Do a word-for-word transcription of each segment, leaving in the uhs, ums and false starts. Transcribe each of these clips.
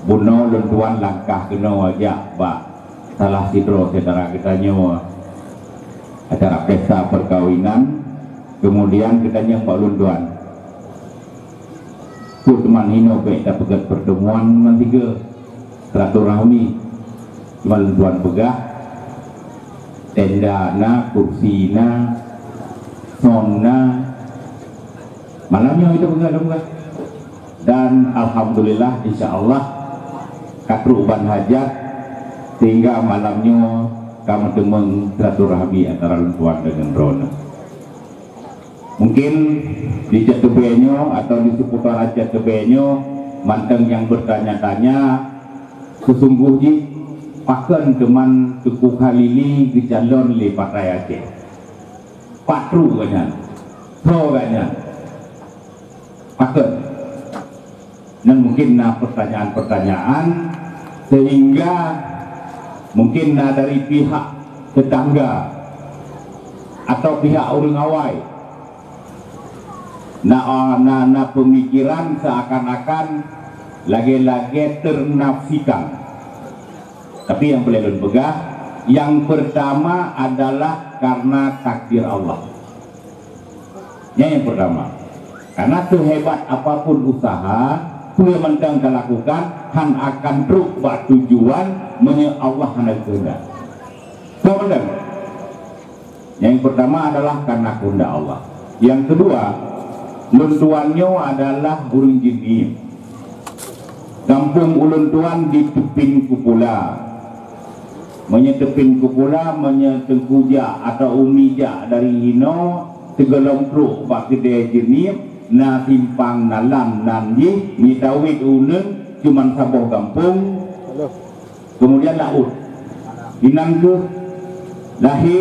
Bunoe lôn tuan langkah keunoe jak bak salah sidroe syedara geutanyoe acara pesta perkawinan, kemudian geutanyoe bak lôn tuan. Peue teuma hinoe bèk tapeugèt pertemuan ngon tiga silaturahmi. Cuma lôn tuan peugah, tenda na, kursi na, sound na. Malam nyoe itu peugah, peugah. Dan alhamdulillah, insya Allah ka trok ban hajat, sehingga malam nyoe ka meuteumeung silaturahmi antara lôn tuan deungon droeneuh. Mungkin di Cot Teubèe nyoe atau di seputaran Cot Teubèe nyoe mantong nyang bertanya-tanya, sesungguh jih pakon teuma Teungku Khalili geucalon lé Partai Aceh. Pat trok gobnyan, soe gobnyan, pakon. Dan mungkin na pertanyaan-pertanyaan sehingga mungkin na dari pihak tetangga atau pihak ureueng awai na, na, na pemikiran seakan-akan lagèe-lagèe ternafikan. Tapi nyang peureulèe lôn peugah, nyang pertama adalah karena takdir Allah. Nyan nyang pertama. Karena sehebat apapun usaha, peue mantong ka lakukan, han akan trok bak tujuan meunyoe Allah hana geukeundak. Soe mantong? Yang pertama adalah karena kehendak Allah. Yang kedua, lôn tuan nyoe adalah ureueng Jeunieb. Gampông ulôn tuan di Teupin Kupula. Meunyoe Teupin Kupula, meunyoe Teungku jak atau Umi jak dari hinoe, sigohlom trok bak keudè Jeunieb, na simpang nalan nan jih, meunyoe tawét uneun, cuman saboh gampông. Halo. Kemudian laôt. Inan kheueh lahé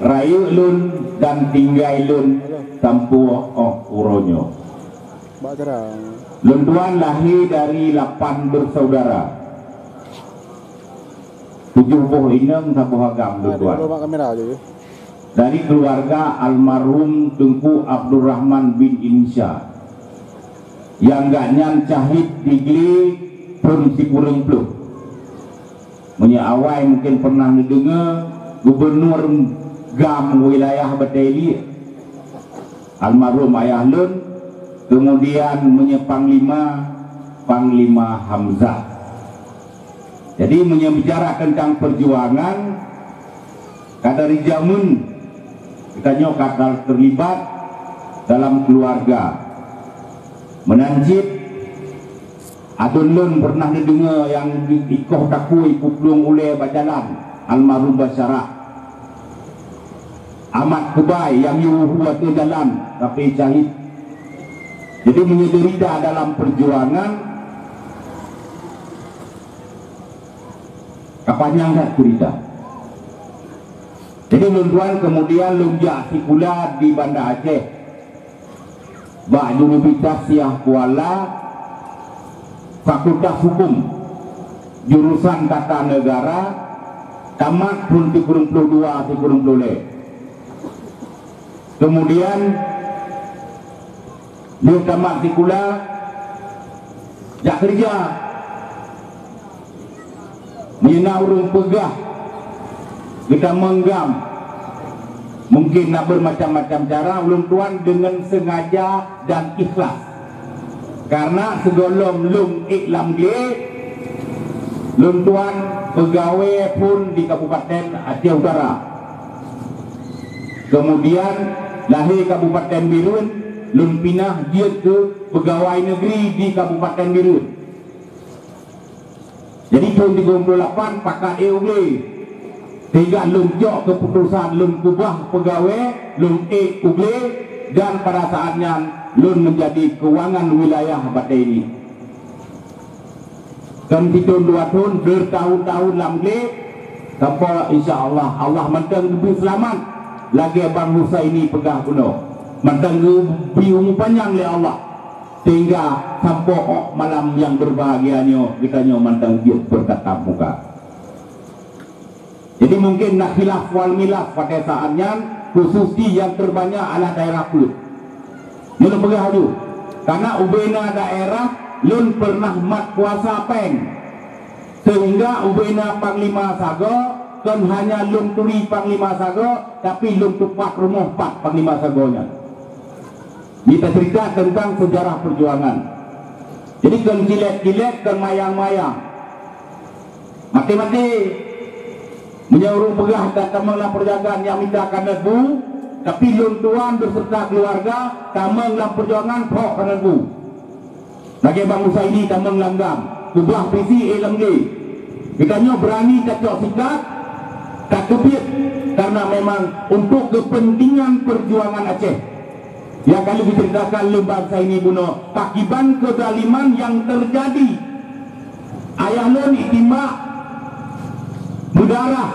rayeuk lôn dan tinggai lôn sampoe 'oh uroe nyoe. Bak terang. Lôn tuan lahé dari lapan bersaudara. Tujoh boh inong, saboh agam lôn tuan. Ada dulu bak kamera aja ya. Dari keluarga almarhum Teungku Abdurrahman bin Insyah, nyang gobnyan syahid di Glé thon sikureueng ploh. Meunyoe awai mungkin pernah neudeungoe gubernur GAM wilayah Batèe Iliek, almarhum ayah lôn, kemudian meunyoe panglima, Panglima Hamzah. Jadi, meunyoe bicara tentang perjuangan, ka dari jameun geutanyoe ka ter-, terlibat dalam keluarga. Meunan cit, aduen lôn pernah neudeungoe nyang di-, ikoh takue ipuplueng ulèe bak jalan, almarhum Basyarah. Amat Kubai nyang yue hu ateueh jalan, tapi syahid. Jadi, meunyoe derita dalam perjuangan, ka panyang that cerita. Jadi, lôn tuan kemudian lôn jak sikula di Banda Aceh. Bak Universitas Syiah Kuala, Fakultas Hukum, jurusan Tata Negara, tamat thon sikureueng ploh dua, sikureueng ploh lhèe. Kemudian, lheueh tamat sikula, jak keureuja. Meunyoe na ureueng peugah geutamong GAM, mungkin na bermacam-macam cara, ulôn tuan deungon sengaja dan ikhlas. Karena sigohlom lôn ék lam Glé, lôn tuan peugawée phon di Kabupaten Aceh Utara. Kemudian lahé Kabupaten Bireuen, lôn pinah jeuet keu peugawai negeri di Kabupaten Bireuen. Jadi thon tiga puluh lapan pakat ék u Glé. Sehingga lôn cok keputusan lôn keubah peugawée, lôn ék u Glé, dan pada saat nyan lôn menjadi keuangan wilayah Batèe Iliek. Kon sithon dua thon, bertahun-tahun lam Glé, sampoe insya Allah, Allah mantong geubri seulamat lagée Bang Husaini peugah bunoe. Mantong geubri umu panyang lé Allah. Sehingga sampoe 'oh malam nyang berbahagia nyoe geutanyoe mantong jeuet bertatap muka. Jadi mungkin na khilaf wal milaf pada saat nyan, khusus di yang terbanyak adalah daerah Peuet. Nyoe lôn peugah laju, karena ubena daerah Lôn pernah mat kuasa péng, sehingga ubena Panglima Sagoe kon hanya lôn turi Panglima Sagoe, tapi lôn tupat rumoh pat Panglima Sagoe nyan. Nyoe tacerita teuntang seujarah peujuangan. Jadi kon cilek-cilek, kon mayang-mayang. Maté-maté, meunyoe ureuëng peugah that tamong lam peujuangan nyang mita keuneuk bu, tapi lôn tuan beserta keluarga tamong lam peujuangan phok keuneuk bu. Lagée Bang Husaini tamong lam GAM, keubah P C A lam G. Geutanyoe beurani tacok sikat, takeubiet, karena memang untuk kepentingan perjuangan Aceh. Nyang ka lheueh geuceuritakan lé Bang Husaini bunoe, pakiban keuzaliman nyang teujadi. Ayah lôn jitimbak beudarah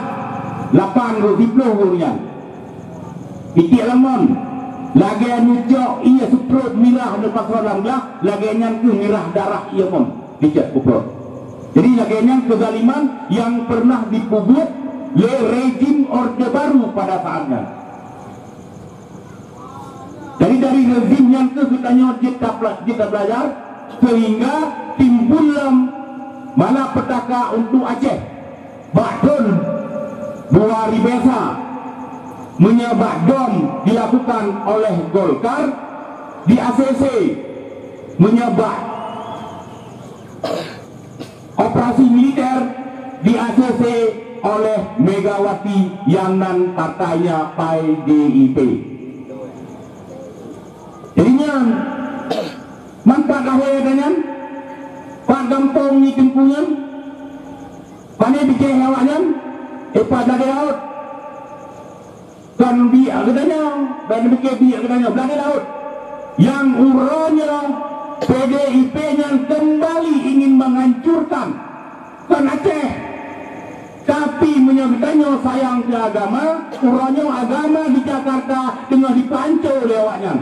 lapan reutôh siplôh ureuëng nyan. Itiek lamon, lagée neucok ié seutrop mirah neupasoe lam glah, lagée nyan kheueh mirah darah ié mon dicok peuprot. Jadi lagée nyan keuzaliman nyang pernah jipeubuet lé rejim Orde Baru pada saat nyan. Jadi dari rezim nyan kheueh geutanyoe jeuet tapla-, jeuet tabeulajar, sehingga timbul lom malapetaka untuk Aceh. Bak thon dua ribèe sa, meunyoe bak dom dilakukan oleh Golkar, di A C C, meunyoe bak operasi militer di A C C oleh Megawati nyang nan partainya P D I P. Jadi nyan, man pat lahé gata nyan, pat gampông nyi teungku nyan, pane bijéh awaknyan, eh, pat lagée laôt. Kon biek geutanyoe, ban pike biek geutanyoe, blah di laôt. Nyang uroe nyoe P D I P nyan keumbali ingin menghancurkan, kon Aceh. Tapi meunyoe geutanyoe sayang keu agama, uroe nyoe agama di Jakarta teungoh jipeuhanco lé awaknyan.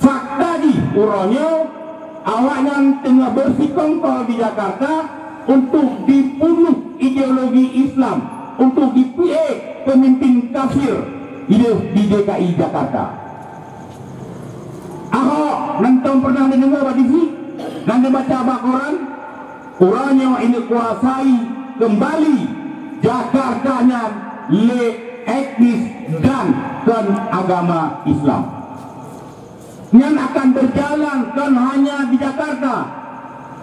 Fakta jih, uroe nyoe awaknyan teungoh beusikongkol di Jakarta untuk jipunoh ideologi Islam, untuk jipeuék peumimpin kafir di, di D K I Jakarta. Ahok, nan tom pernah neudeungoe bak T V, nan neubaca bak koran, uroe nyoe ineukuasai keumbali Jakarta nyan lé etnis dan kon agama Islam. Nyan akan beujalan kon hanya di Jakarta.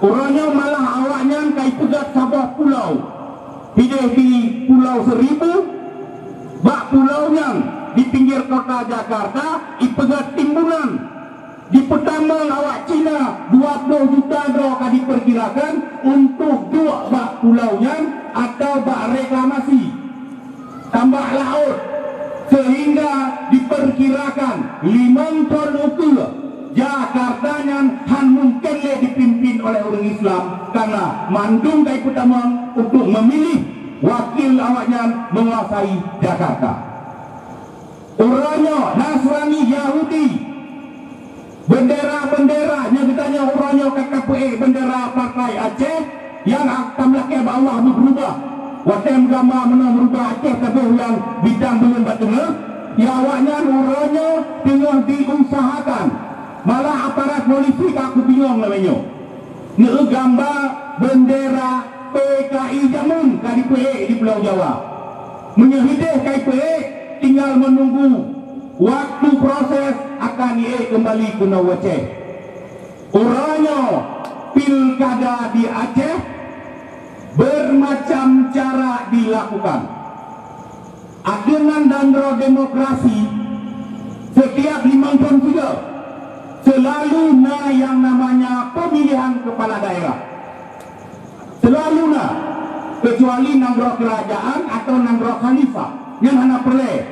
Uroe nyoe malah awaknyan ka ipeugét saboh pulo. Idéh di Pulo Seribu, bak pulo nyan di pinggir kota Jakarta ipeugét timbunan. Dipeutamong awak Cina dua ploh juta droe ka diperkirakan untuk duek bak pulo nyan atawa bak reklamasi. Tambah laôt, sehingga diperkirakan limong thon ukeue Jakarta nyan han mungken lé dipimpin oleh ureuëng Islam, karena mandum ka ipeutamong untuk memilih wakil awaknyan menguasai Jakarta. Uroe nyoe Nasrani, Yahudi, bendera-bendera nyang geutanyoe uroe nyoe ka tapeuék bendera Partai Aceh nyang ka meulakée bak Allah meubeurubah. Watée meugama meunoe meurubah Aceh saboh nyang bidang buleuen bak teungoh, ya awaknyan uroe nyoe teungoh diusahakan. Malah aparat polisi ka kubingong lagée nyoe. Neu gamba bendera P K I jameun ka dipeuék di Pulo Jawa. Meunyoe hideh ka ipeuék, tinggal menunggu waktu proses akan iék keumbali keunoe u Aceh. Uroe nyoe pilkada di Aceh bermacam cara dilakukan. Ateueh nan nanggroe demokrasi, setiap limong thon sigoe, selalu na yang namanya pemilihan kepala daerah. Selalu na, kecuali nanggroe kerajaan atau nanggroe khalifah, nyan hana peureulée.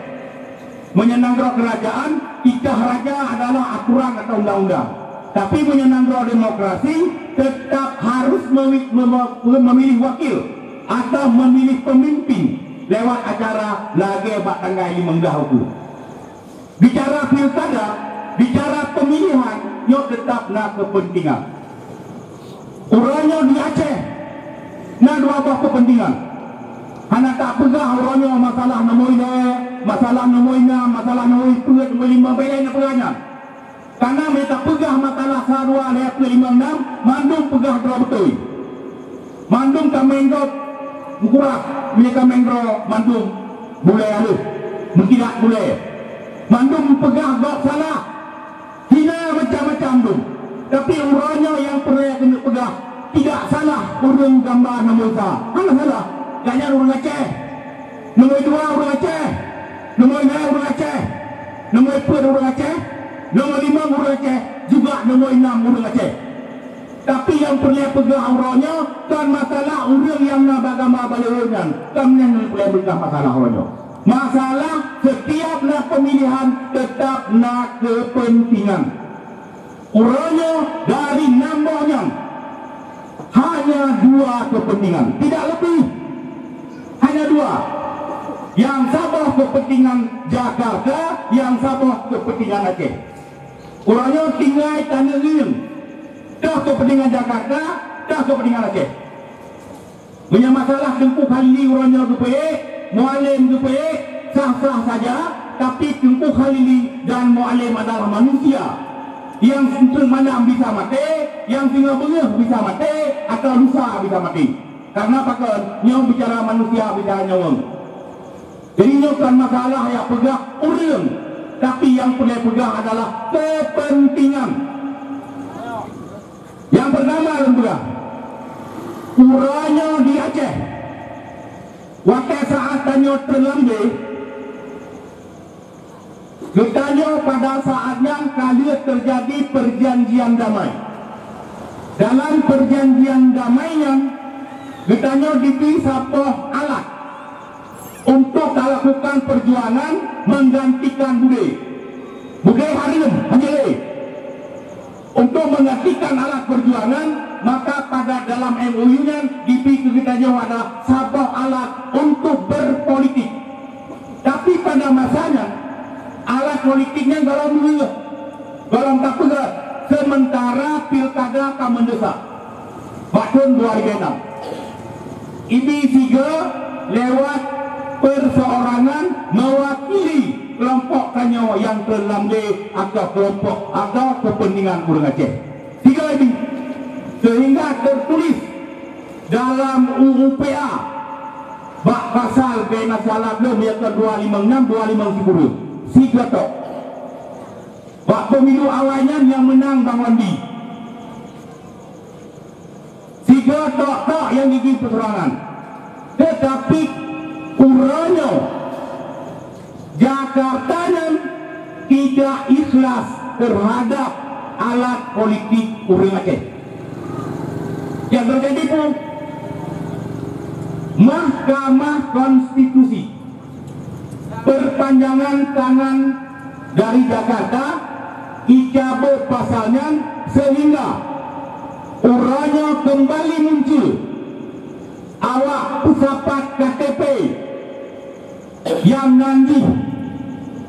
Meunyoe nanggroe kerajaan, titah raja adalah aturan atau undang-undang. Tapi meunyoe nanggroe demokrasi, tetap harus memi-, mem-, memilih wakil atau memilih pemimpin lewat acara lagée bak tanggai limong blah uku. Bicara pilkada, bicara pemilihan, nyoe tetap na kepentingan. Uroe nyoe di Aceh na dua boh kepentingan. Hana tapeugah uroe nyoe masalah nomor lhée, masalah nomor enam, masalah nomor peuet, nomor lima, beda na peugah nyan. Karena meunyoe tapeugah masalah sa dua lhèe peuet limong nam, mandum peugah droe beutôi. Mandum kaméng droe meukurah, meunyoe kaméng droe mandum bulèe haleueh, meukilat bulèe. Mandum peugah gob salah. Hina macam-macam tu. Tapi uroe nyoe nyang peureulèe keuneuk peugah, tidak salah ureueng gamba nomor sa. Hana salah. Gobnyan ureueng Aceh. Nomor dua ureueng Aceh. Nomor lhèe ureueng Aceh. Nomor peuet ureueng Aceh. Nomor limong ureueng Aceh. Juga nomor enam ureueng Aceh. Tapi nyang peureulèe peugah uroe nyoe kon masalah ureueng nyang na bak gamba baleue nyan. Kon nyan nyang peureulèe peugah masalah uroe nyoe. Masalah setiap na pemilihan tetap na kepentingan. Uroe nyoe dari nam boh nyan hanya dua kepentingan, tidak lebih. Hanya dua. Nyang saboh kepentingan Jakarta, nyang saboh kepentingan Aceh. Uroe nyoe tinggai taneueng, toh kepentingan Jakarta, toh kepentingan Aceh. Meunyoe masalah Teungku Khalili uroe nyoe geupeuék, Mualem geupeuék, sah-sah saja, tapi Teungku Khalili dan Mualem adalah manusia. Nyang seunteuk malam bisa maté, nyang singoh beungoh bisa maté, atawa lusa bisa maté. Karena pakon? Nyoe bicara manusia, bicara nyawöng. Jadi nyoe kon masalah nyang peugah ureueng, tapi nyang peureulèe peugah adalah kepentingan. Nyang pertama lôn peugah, uroe nyoe di Aceh, watèe saat tanyoe teulambé, geutanyoe pada saat nyan ka lheueh teujadi perjanjian damai. Dalam perjanjian damai nyan, geutanyoe dibri saboh alat untuk talakukan perjuangan menggantikan budé. Budé hareuem, hanjeuet lé. Untuk menggantikan alat perjuangan, maka pada dalam M O U nyan dibri keu geutanyoe ada saboh alat untuk berpolitik. Tapi pada masa nyan, alat politik nyan gohlom lheueh, gohlom tapeugöt, sementara pilkada ka meundesak. Bak thôn dua ribu enam, ibi sigoe lewat perseorangan mewakili kelompok tanyoe nyang teulambé atau kelompok atau kepentingan ureuëng Aceh. Sigoe ibi, sehingga tertulis dalam U U P A bak pasal keu masalah lom, iaitu dua lima enam, dua lima sepuluh. Sigoe tok. Bak pemilu awai nyan nyang meunang Bang Wandi. Sigoe tok-tok nyang gigi peuserangan. Tetapi uroe nyoe Jakarta nyan tidak ikhlas terhadap alat politik ureuëng Aceh. Nyang terjadi pun Mahkamah Konstitusi perpanjangan tangan dari Jakarta, icabut pasal nyan sehingga uroe nyoe kembali muncul awak peusapat K T P nyang nan jih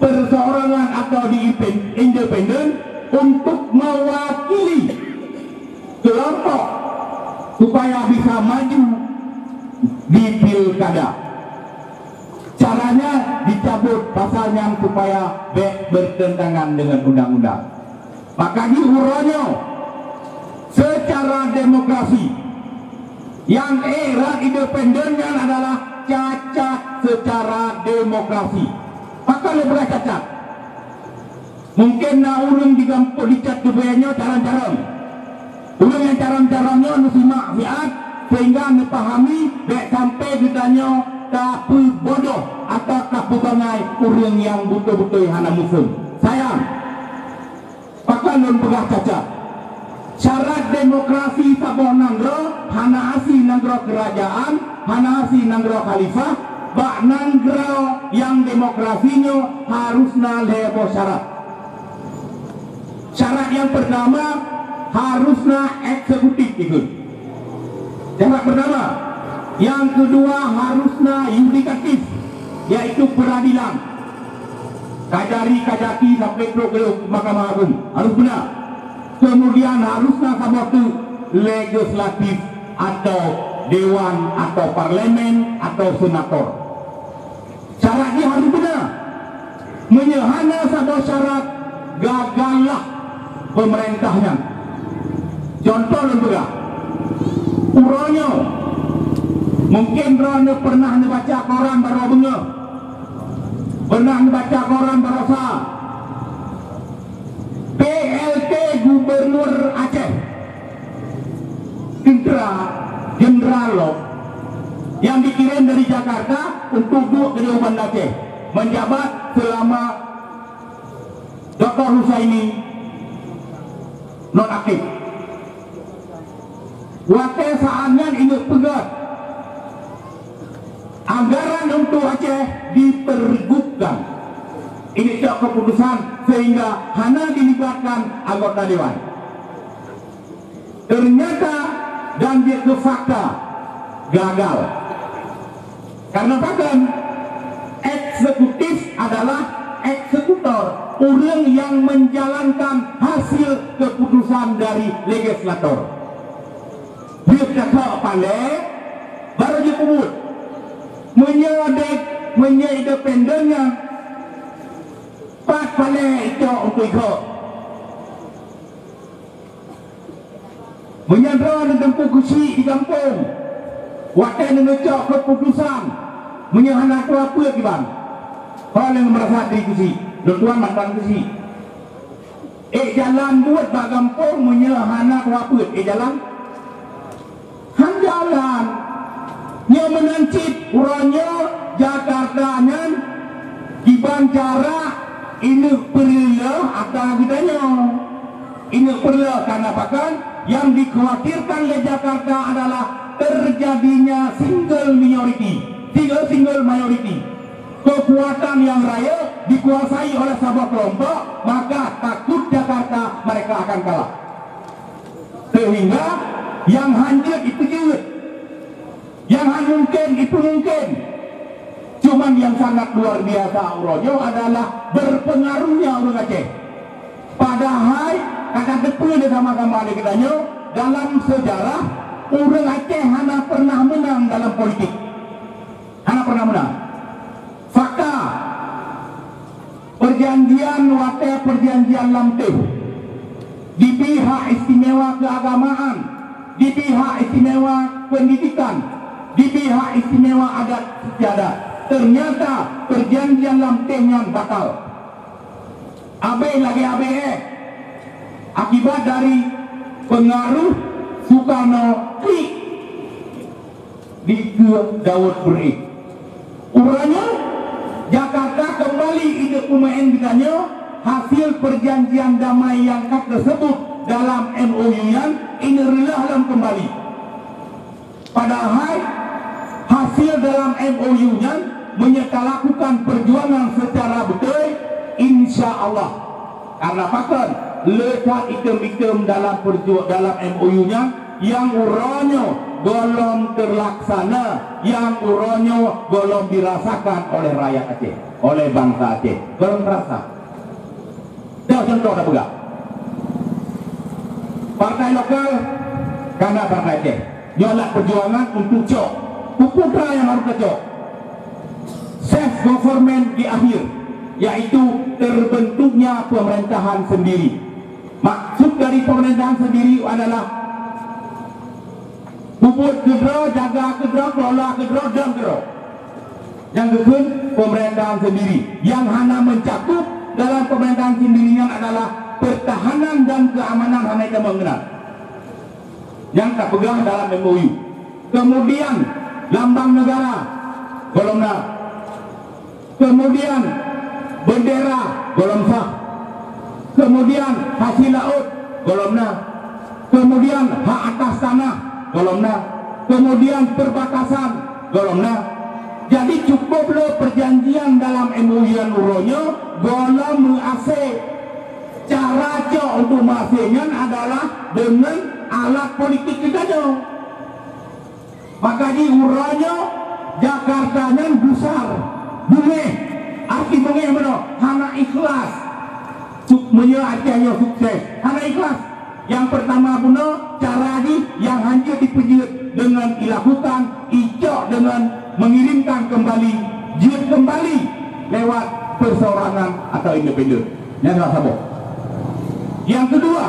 perseorangan atau di ipen-, independen untuk mewakili kelompok supaya bisa maju di pilkada. Caranya dicabut pasal nyan supaya bék bertentangan dengan undang-undang. Maka di uroe nyoe, secara demokrasi, nyang ék rot independen nyan adalah cacat secara demokrasi. Pakon lé peugah cacat? Mungkin na ureuëng di gampông di cat tuboh nyoe carông-carông. Ureuëng nyang carông-carông nyoe neusimak siat sehingga neupahami bék sampai geutanyoe tapeubodoh atau tapeubangai ureuëng nyang beutôi-beutôi hana muphom. Sayang, pakon lôn peugah cacat. Syarat demokrasi saboh nanggroe hana asai nanggroe kerajaan, hana asai nanggroe khalifah. Bak nanggroe nyang demokrasi nyoe harus na lhée boh syarat. Syarat nyang pertama, harus na eksekutif ikot. Syarat pertama. Nyang keudua, harus na yudikatif, yaitu peradilan. Kajari, kajaki sampai trok keu Mahkamah Agung. Harus beuna. Kemudian harus na saboh teuk legislatif atau dewan atau parlemen atau senator. Syarat jih harus beuna. Meunyoe hana saboh syarat, gagal lah. pemerintah nyan. Contoh lôn peugah, uroe nyoe mungken droeneuh pernah neubaca koran barô beungoh, pernah neubaca koran barosa, P L T Gubernur Aceh, Teuntara Jenderal Lok, yang dikirim dari Jakarta untuk duek keudéh u Banda Aceh, menjabat selama Doktor Husaini nonaktif. Watée saát nyan ingat peugah, anggaran untuk Aceh dipergugkan. Ini cok keputusan sehingga hana dilibatkan anggota dewan. Ternyata dan dia ke fakta gagal. Karena pakon, eksekutif adalah eksekutor, ureuëng yang menjalankan hasil keputusan dari legislator. Dia cakap palé, baru dia pebut. Meunyoe dek, meunyoe independen nyan, pat palé icok untuk ikot. Meunyoe droe neuteumpu keuchik di gampông, watée neucok keuputusan, meunyoe hana tuha peuet kiban, ho lé meurasa diri keuchik, lôn tuan mantan keuchik. Ék jalan buet bak gampông meunyoe hana tuha peuet, ék jalan? Han jalan. Nyoe meunan cit uroe nyoe Jakarta nyan kiban cara ineuek peureuloh atra geutanyoe. Ingat pula karena pakon yang dikhawatirkan oleh Jakarta adalah terjadinya single minority, single, single minority. Kekuatan yang raya dikuasai oleh sebuah kelompok, maka takut Jakarta mereka akan kalah. Sehingga yang hanjeuet itu jeuet. Yang han mungken, itu mungken. Cuman yang sangat luar biasa uroe nyoe adalah berpengaruhnya ureuëng Aceh. Padahai, ka teupeue lé sama-sama lé geutanyoe, dalam sejarah, ureuëng Aceh hana pernah menang dalam politik. Hana pernah menang. Fakta, perjanjian watée perjanjian Lamteh, dibri hak istimewa keagamaan, dibri hak istimewa pendidikan, dibri hak istimewa adat istiadat. Ternyata perjanjian Lamteh nyan batal. Abéh lagée abéh éh, akibat dari pengaruh Soekarno klik dikeue Daud Beri. Uroe nyoe, Jakarta kembali ineuek peumaén geutanyoe hasil perjanjian damai yang ka teusebut dalam M O U nyan ineuek reuloh lom kembali. Padahai hasil dalam M O U nyan meunyoe talakukan perjuangan secara beutôi, insya Allah. Karena pakon, le that item-item dalam perju-, dalam M O U nyan nyang uroe nyoe gohlom terlaksana, nyang uroe nyoe gohlom dirasakan oleh rakyat Aceh, oleh bangsa Aceh. Gohlom terasa. Dah contoh dah peugah. Partai lokal, karena partai Aceh. Nyoe adalah perjuangan untuk cok. Peue putra nyang harus tacok? Self government di akhir, yaitu terbentuknya pemerintahan sendiri. Maksud dari pemerintahan sendiri adalah bubuet keudroe, jaga keudroe, kelola keudroe, dong keudroe. Nyang geukheun pemerintahan sendiri. Yang hana mencakup dalam pemerintahan sendiri nyan adalah pertahanan dan keamanan hana itamong keunan. Nyang tapeugah dalam M O U. Kemudian, lambang negara, gohlom na. Kemudian, bendera, gohlom sah. Kemudian, hasil laut, gohlom na. Kemudian, hak atas tanah, gohlom na. Kemudian, perbatasan, gohlom na. Jadi, cukup le perjanjian dalam M O U nyan uroe nyoe, gohlom meuasé. Cara cok untuk meuasé nyan adalah deungon alat politik geutanyoe. Maka jih uroe nyoe Jakarta nyan gusar, beungéh. Arti beungéh meunoe, hana ikhlas. Suk-, meunyoe Aceh nyoe sukses, hana ikhlas. Nyang pertama bunoe, cara jih nyang hanjeuet dipeujeuet deungon ilakukan, icok deungon mengirimkan kembali, jeuet kembali lewat perseorangan atau independen. Nyan salah saboh. Nyang keudua,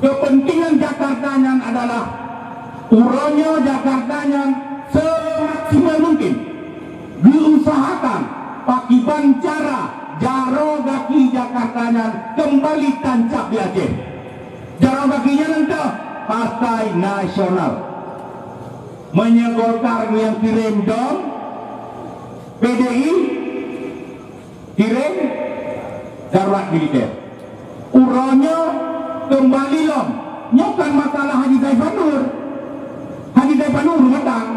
keupeuntengan Jakarta nyan adalah uroe nyoe Jakarta nyan semaksimal mungkin geuuseuhakan pakriban cara jaroe gaki Jakarta nyan keumbali tancab di Aceh. Jaroe gaki nyan entah Partai Nasional. Meunyoe Golkar nyang kirém dong, P D I kirém darurat militer. Uroe nyoe keumbali lom. Nyoe kan masalah Haji Saifan Nur. Haji Saifan Nur mantong.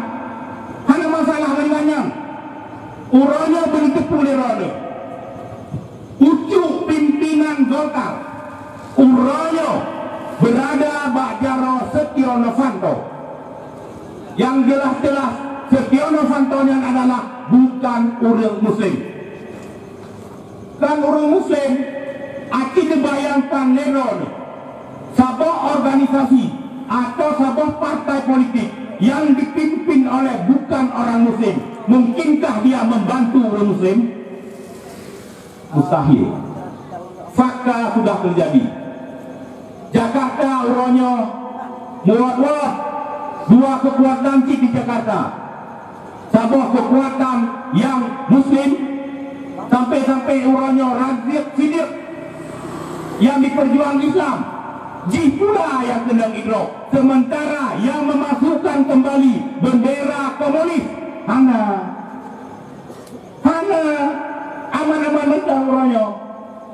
Hana masalah banyak-banyak. Uroe nyoe beuteupeue lé droeneuh. Pucuk pimpinan Golkar uroe nyoe beurada bak jaroe Setia Novanto. Nyang jeulaih-jeulaih Setia Novanto nyan adalah bukan ureuëng Muslim. Kan ureuëng Muslim, aci neubayangkan lé droeneuh, saboh organisasi atau saboh partai politik yang dipimpin oleh bukan orang Muslim, mungkinkah dia membantu ureuëng Muslim? Mustahil. Fakta sudah terjadi. Jakarta uroe nyoe muat-muat dua keukuatan cit di Jakarta. Saboh keukuatan nyang Muslim, sampai-sampai uroe nyoe Razik Siddiq nyang diperjuang Islam, jih pula nyang keunong idrop, sementara nyang memasukkan kembali bendera komunis hana. Hana aman-aman mantong uroe nyoe.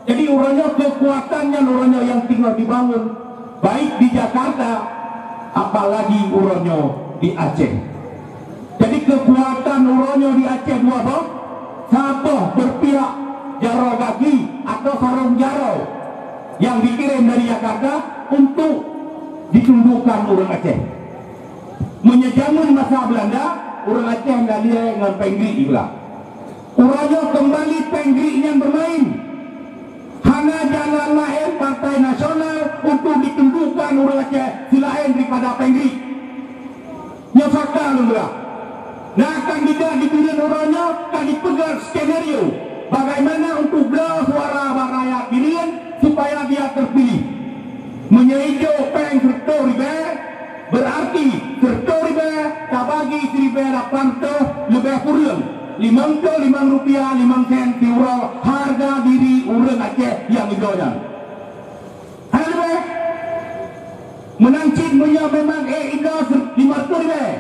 Jadi uroe nyoe keukuatan nyan uroe nyoe nyang teungoh dibangun, baik di Jakarta, apalagi uroe nyoe di Aceh. Jadi keukuatan uroe nyoe di Aceh dua boh, saboh berpihak jaroe gaki atau sarong jaroe yang dikirim dari Jakarta untuk ditundukkan ureuëng Aceh. Meunyoe jameun masa Belanda, ureuëng Aceh hana lé ngon péng Greek jiblah. Uroe nyoe keumbali péng Greek nyan beumain. Hana jalan laén Partai Nasional untuk ditundukkan ureuëng Aceh seulaén daripada péng Greek. Nyoe fakta lôn peugah. Na kandidat di Bireuen uroe nyoe ka dipeugah skenario bagaimana untuk bloe suara bak rakyat Bireuen supaya dia terpilih. Meunyoe ijok péng sireutoh ribée, beurarti sireutoh ribée tabagi siribée lapan reutoh leubeh kureueng limong reutoh limong rupiah limong sen siuroe hareuga diri ureuëng Aceh nyang ijo nyan. Hana leubeh. Meunan cit meunyoe memang ék ijo limong reutoh ribée,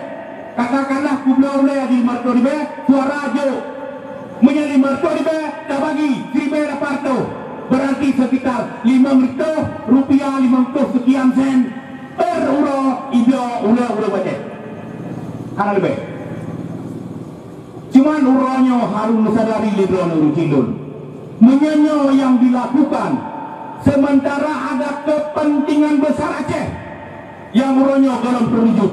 katakanlah kubloe ulée di limong reutoh ribée, suara jok. Meunyoe limong reutoh ribée tabagi siribée lapan reutoh, beurarti sekitar limong reutoh rupiah limong reutoh seukian sen per uroe ibloe ulée ureuëng Aceh. Hana leubeh. Cuman uroe nyoe harôh neusadari lé droeneuh ureuëng cit lôn, meunyoe nyoe nyang dilakukan seumeuntara ada keupeuntengan beusar Aceh nyang uroe nyoe gohlom teuwujud,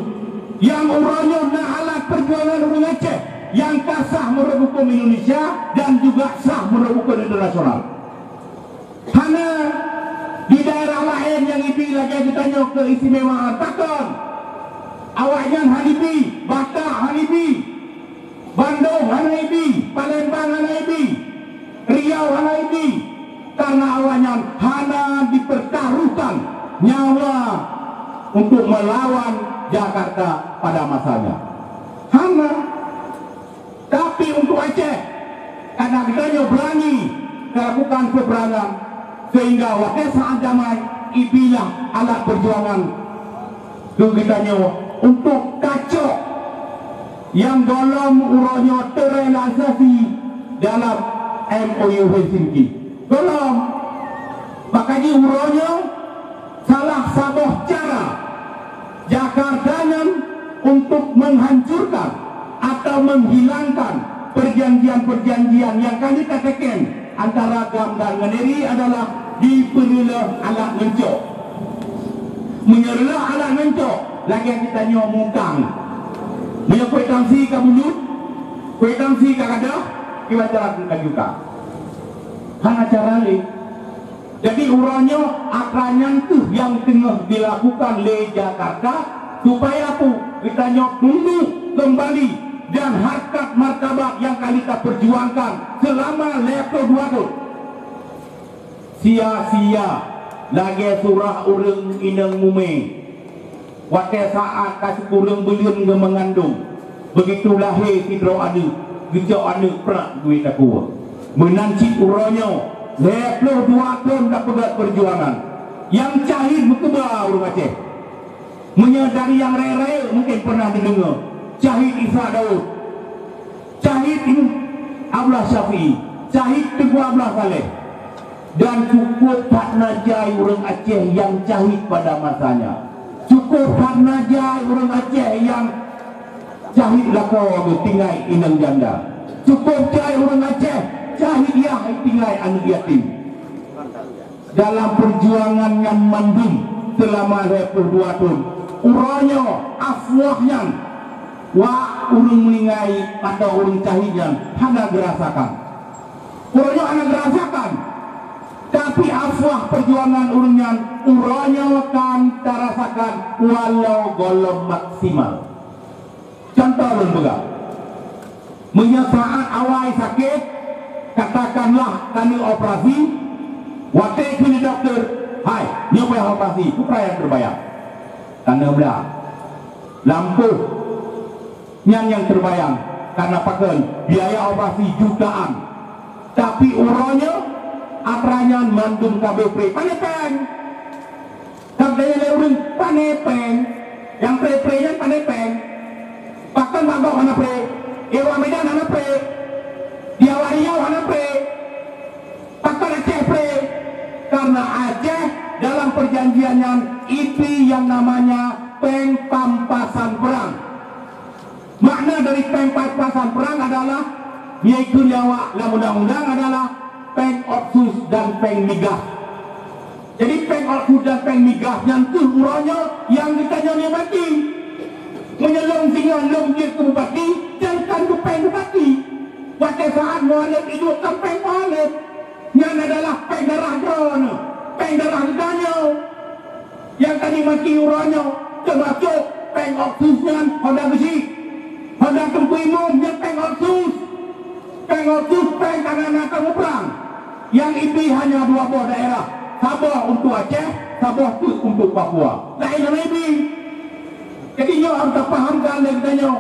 nyang uroe nyoe na alat peujuangan ureuëng Aceh nyang ka sah meunurot hukôm Indonesia dan juga sah meunurot hukôm internasional. Hana di daerah laén nyang ibi lagée geutanyoe keustimewaan. Pakon? Awaknyan hana ibi, Batak hana ibi, Bandung hana ibi, Palembang hana ibi, Riau hana ibi, karena awaknyan hana dipertaruhkan nyawa untuk melawan Jakarta pada masanya. Hana. Tapi untuk Aceh, karena geutanyoe berani melakukan peperangan, sehingga watée saat damai, ibilah alat perjuangan keu geutanyoe untuk kacok nyang gohlom uroe nyoe terrealisasi dalam M O U Helsinki. Gohlom, maka jih uroe nyoe salah saboh cara Jakarta nyan untuk menghancurkan atau menghilangkan perjanjian-perjanjian nyang ka lheueh tateken antara GAM dan Nganeri adalah dipeureuloh alat ngon cok. Meunyoe reuloh alat ngon cok, lagée geutanyoe mukang. Meunyoe kwitansi ka bulut, kwitansi ka gadôh, kiban cara ka juga. Hana cara lé. Jadi uroe nyoe atra nyan kheueh nyang teungoh dilakukan lé Jakarta supaya pu geutanyoe tunduk keumbali dan harkat martabat nyang ka lheueh tapeurjuangkan seulama lhée ploh dua thon. Sia-sia Lagée surah ureuëng inong mumé, watée saát ka sikureueng buleuen geumeungandong, beugitu lahé sidroe aneuëk, geucok aneuëk prak geuwét takue. Meunan cit uroe nyoe, lhée ploh dua thon tapeugét peujuangan, nyang cahit meukeubah ureuëng Aceh. Meunyoe dari nyang rayeuk-rayeuk mungken pernah neudeungoe, cahit Ishak Daud, cahit Abdullah Syafi'i, cahit Teungku Abdullah Saleh, dan cukup that na jai ureuëng Aceh nyang cahit pada masanya. Cukup that na jai ureuëng Aceh nyang cahit lakoe geutinggai inong janda. Cukup jai ureuëng Aceh cahit yah tinggai aneuëk yatim. Dalam peujuangan nyan mandum seulama lhée ploh dua thon, uroe nyoe afwah nyan wak ureuëng meuninggai atau ureuëng cahit nyan hana geurasakan. Uroe nyoe hana geurasakan, tapi afwah peujuangan ureuëng nyan uroe nyoe kan tarasakan walau gohlom maksimal. Contoh lôn peugah, meunyoe saát awai sakét, katakanlah taneuk operasi, watée kheun dokto, "Hai, nyoe payah operasi, peue nyang teubayang?" Taneuk blah. Lampôh nyan nyang teubayang, karena pakon biaya operasi jutaan. Tapi uroe nyoe, atra nyan mandum ka beupré. Pane péng? Sabda lé ureuëng, pane péng? Nyang pré-pré nyan pane péng? Pakon bak gob hana pré? Di Medan hana pré? Di Riau hana pré? Pakon Aceh pré? Karena Aceh dalam perjanjian nyan ipi yang namanya péng pampasan perang. Makna dari péng pampasan perang adalah, nyang ikheun lé awak lam undang-undang adalah péng otsus dan péng migas. Jadi péng otsus dan péng migas nyan kheueh uroe nyoe nyang geutanyoe nikmati. Meunyoe lôn singoh lôn jeuet keu bupati, jangankan keu péng bupati. Watée saát mualem iduek kan péng mualem. Nyan adalah péng darah droeneuh, péng darah geutanyoe. Nyang ka nikmati uroe nyoe, teumasok péng otsus nyan Honda Geuchik, Honda Teungku Imum nyan péng otsus. Péng otsus péng karena na kamoe prang. Nyang ibi hanya dua boh daerah, saboh untuk Aceh, saboh teuk untuk Papua. Laén hana ibi. Jadi nyoe harus tapahamkan lé geutanyoe.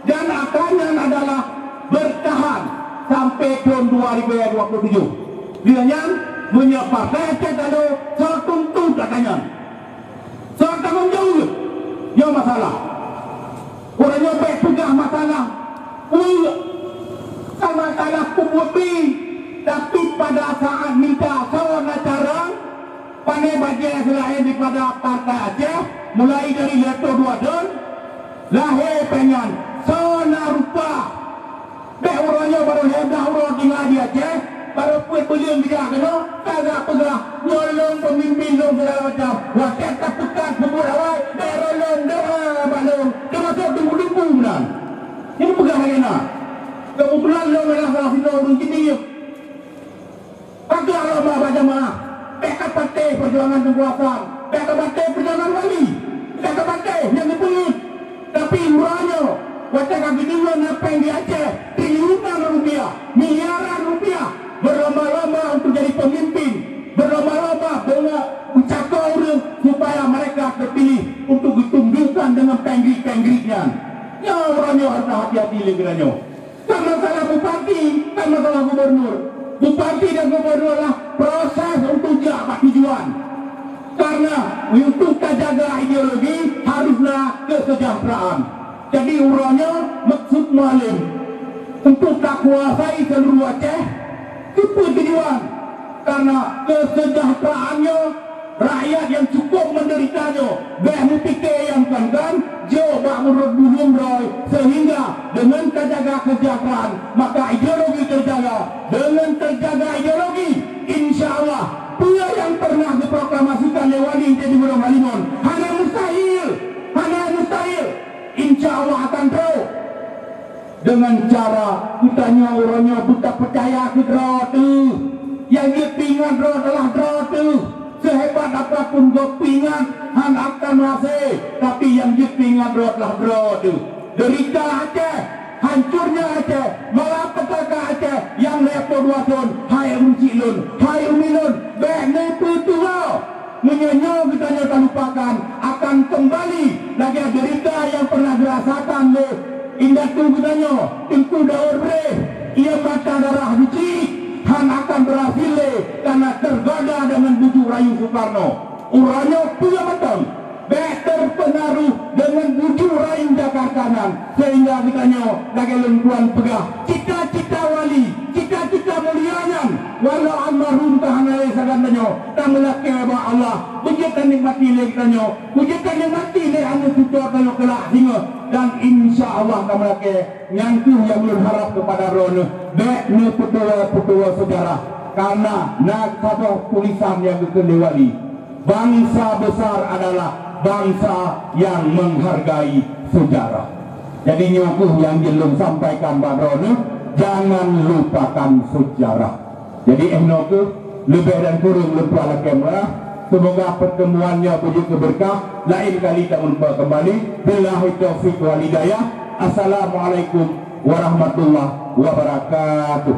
Dan akan nyan adalah bertahan sampai thon dua ribu dua puluh tujuh. Lheueh nyan, meunyoe partai Aceh Talo, soe tuntut gata nyan? Soe tanggong jaweueb? Nyoe masalah. Uroe nyoe bék peugah masalah uek, ka masalah peubuet bi, tapi pada saat minta soe na carông, Pane bajée seulaén daripada Partai Aceh, mulai dari lhée ploh dua thon, lahé péng nyan, soe na rupa. Bék uroe nyoe barô lhée blah uroe tinggai di Aceh, barô peuet buleuen geujak keunoe, ka gak peugah, nyoe lôn peumimpin lôn segala macam. Watée tapeukat peubuet awai, bék uroe lôn doa bak lôn, teumasok teungku-teungku meunan. Nyan peugah lagée na. Keubeutulan lôn adalah salah sidroe ureuëng Cina. Pakai lomba bak jamaah, bék ka patéh peujuangan Teungku Hasan, bék ka patéh peujuangan Wali, bék ka patéh nyang geupeungeut. Tapi uroe nyoe, watée ka geudeungoe na péng di Aceh, triliunan rupiah, miliaran rupiah, berlomba-lomba untuk jadi pemimpin, berlomba-lomba beungoh meucakô ureuëng supaya mereka terpilih untuk geutundukkan dengan péng grik-péng grik nyan. Nyoe uroe nyoe harus hati-hati lé geutanyoe. Kan masalah bupati, kan masalah gubernur. Bupati dan gubernur adalah proses untuk jak bak tujuan. Karena untuk tajaga ideologi harus na kesejahteraan. Jadi uroe nyoe maksud Mualem untuk takuasai seluruh Aceh, keupeue tujuan? Karena kesejahteraan nyoe Rakyat nyang cukup menderita nyoe bék meupiké nyang kon-kon, jok bak meurot buleuen droe, sehingga deungon tajaga kesejahteraan, maka ideologi terjaga. Deungon terjaga ideologi, insya Allah, peue nyang pernah diproklamasikan lé Wali jadi Gubernur Halimon, hana mustahil, hana mustahil, insya Allah akan trok. Deungon cara geutanyoe uroe nyoe beutapeucaya keu droe teuh. Nyang jeuet peuingat droe adalah droe teuh. Seuhebat apapun gob peuingat, hana akan meuhasé, tapi nyang jeuet peuingat droe adalah droe teuh. Deurita Aceh, hancurnya Aceh, malapetaka Aceh nyang lhée ploh dua thon, hai ureuëng chik lôn, hai umi lôn, bék neupeutuwoe. Meunyoe nyoe geutanyoe talupakan, akan keumbali lagée deurita nyang pernah geurasakan lé indatu geutanyoe, Teungku Daud Bréh, ia mata darah geucit, hán akan beurhasil lé, karena tergoda dengan bujuk rayu Soekarno. Uroe nyoe peue mantong, bék terpengaruh dengan bujuk rayu Jakarta nyan, sehingga geutanyoe lagée lôn tuan peugah, cita-cita wali, cita-cita mulia nyan, walau almarhum ka hana lé sagan tanyoe, tameulakée bak Allah, beujeuet tanikmati lé geutanyoe, beujeuet tanikmati lé aneuk cucoe tanyoe keulak singoh, dan insya Allah tameulakée. Nyan kheueh nyang lôn harap keupada droeneuh, bék neupeutuwoe-peutuwoe seujarah, karena na saboh tulisan nyang geukheun lé wali, "Bangsa besar adalah bangsa yang menghargai sejarah." Jadi nyoe kheueh nyang jeuet lôn sampaikan bak droeneuh, jangan lupakan sejarah. Jadi, eh, nyoe kheueh leubeh dan kureueng lôn tuan lakée meu'ah. Seumoga pertemuan nyoe beujeuet keu beurkah. Laén kali tameurumpok keumbali. Billahi taufiq wal hidayah. Assalamualaikum warahmatullahi wabarakatuh.